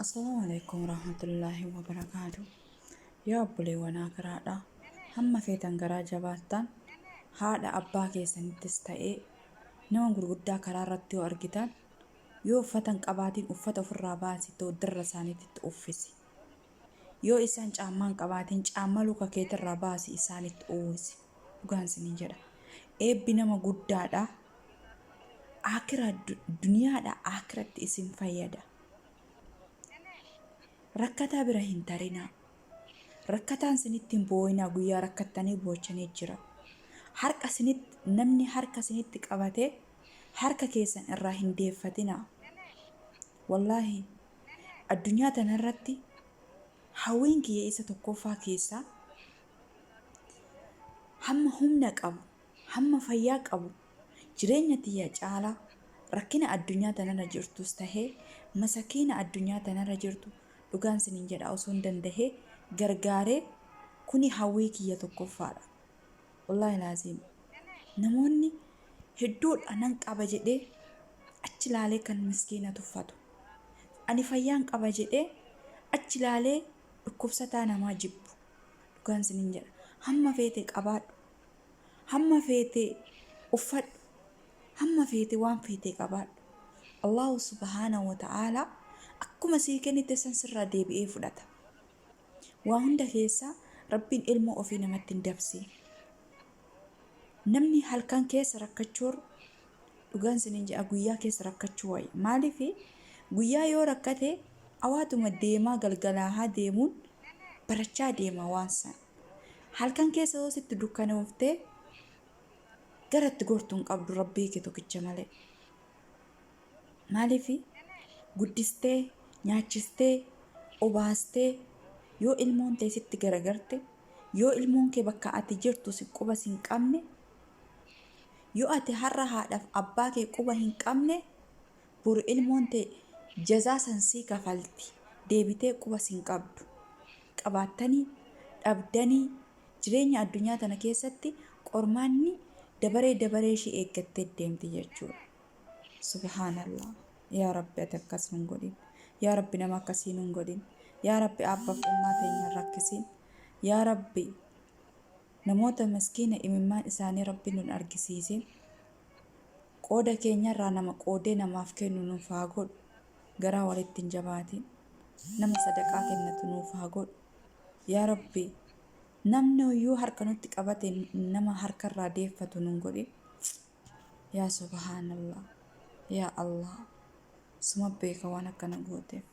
Assalaamu alaikum warahmatullaahi wabarakaatu. Yaa obboleewwan akiraadha. Hamma feetan garaa jabaattan haadha abbaa keessanittis ta'ee nama gurguddaa karaa irratti yoo argitan yoo uffata hin qabaatiin uffata ofirraa baasi dirra isaaniitti uffisi. Yoo isaan caammaa hin qabaatiin caammaa luka keetirraa baasi isaanitti uwwisi. Dhugaan isiniin jedha. Eebbi nama guddaadha. Akira duniyaadha akiratti isin fayyada. Rakkataa bira hin tarinaa. Rakkataan isinitti hin boo'inaa guyyaa rakkattanii boochanii jira. Harka isinitti namni harka isinitti qabatee harka keessan irraa hin deeffatinaa. Wallaahi addunyaa tanarratti hawwiin kiyya isa tokkoffaa keessaa hamma humna qabu hamma fayyaa qabu jireenya tiyya caalaa rakkina addunyaa tanarra jirtus tahee masakiina addunyaa tanarra jirtu dhugaan sinin jedha osoon dandahee gargaaree kuni hawwii kiyya tokkoffaadha. Wallaahi laaziim namoonni hedduudha nan qaba jedhee achi laalee kan miskiina tuffatu. Ani fayyaan qaba jedhee achi laalee dhukkubsataa namaa jibbu. Dhugaan sinin jedha hamma feete qabaadhu hamma feete uffadhu hamma feete waan feete qabaadhu. Allahu subhaanahu wa ta'aalaa akkuma sii kennite san sirraa deebi'ee fudhata. Waa hunda keessaa Rabbiin ilmoo ofii namatti hin dabsiin. Namni halkan keessa rakkachuurra dhugaan isiniin jedha guyyaa keessa rakkachuu wayya. Maaliif guyyaa yoo rakkate awaatuma deemaa galgalaahaa deemuun barachaa deema waan san. Halkan keessa yoo sitti dukkanooftee gara itti gortu hin qabdu Rabbii kee tokkicha malee. Maaliif guddistee nyaachistee obaastee yoo ilmoon tee sitti garagarte yoo ilmoon kee bakka ati jirtu si quba si hin qabne yoo ati har'a haadhaaf abbaa kee quba hin qabne boru ilmoon tee jazaa san sii kafalti deebitee quba si hin qabdu qabaattanii dhabdanii jireenya addunyaa tana keessatti qormaanni dabaree dabaree ishii eeggattee deemti jechuudha. Subhaanallah. Yaa Rabbi ati akkas nun godhin. Yaa Rabbi nama akkasii nun godhin. Yaa Rabbi abbaaf ummaa teenya hin rakkisiin. Yaa Rabbi namoota miskiina imimmaan isaanii Rabbi nun argisiisin. Qooda keenyarraa nama qoodee namaaf kennu nuuf haa godhu. Garaa walitti hin jabaatin. Nama sadaqaa kennatu nuuf haa godhu. Yaa Rabbi namni iyyuu harka nutti qabate nama harkarraa deeffatu nun godhin. Yaa subhaanallah. Yaa Allah. Suma beeka waan akkana gooteef.